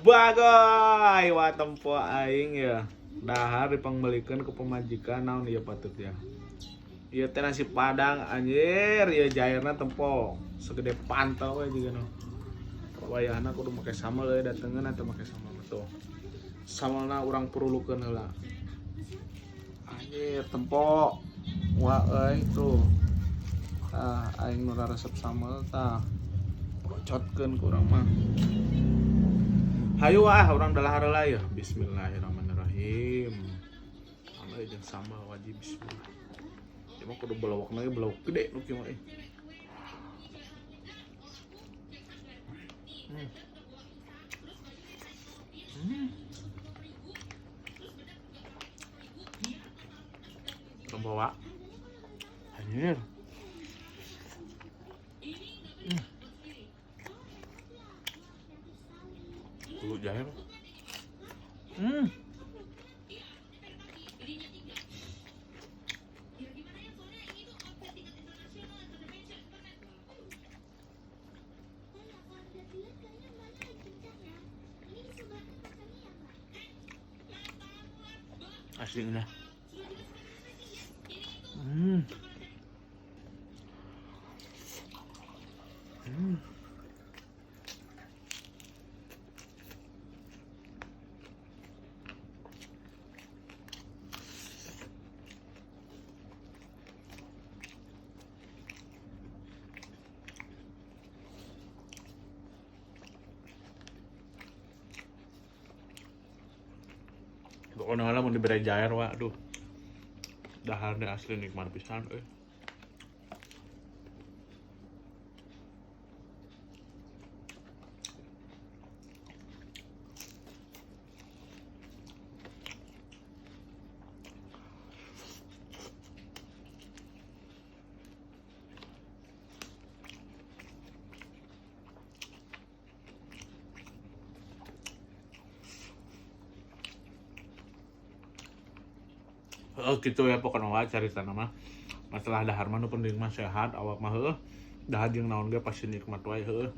Bagoy, wah tempo aing ya. Dahar dipangmeulikeun ku pamajikan naon ieu patut ya. Ieu teh nasi padang anjir, ieu jairna tempo segede pantau we juga no. Wayahna kudu make sambal euy datengeun atau make sambal tuh. Sambalna urang perulukeun heula. Anjir tempo. Wah euy tuh. Tah aing nu resep sambal tah. Procotkeun ku urang mah. Hayu ah urang dalahar heula ya. Bismillahirrahmanirrahim. Anu jeung sambal wajib bismillah. Ieu mah kudu belawakna ge belawak gede nu kieu mah euy. Tempo wa. Anjir. Kudu jahe. Asli nah. Pokoknya lah mun dibere jair wa, aduh. Daharna asli nikmat pisan euy. Heeh gitu ya pokoknya mah carita mah. Masalah dahar mah nu penting mah sehat awak mah heueuh. Dahar jeung naon ge pasti nikmat wae heueuh.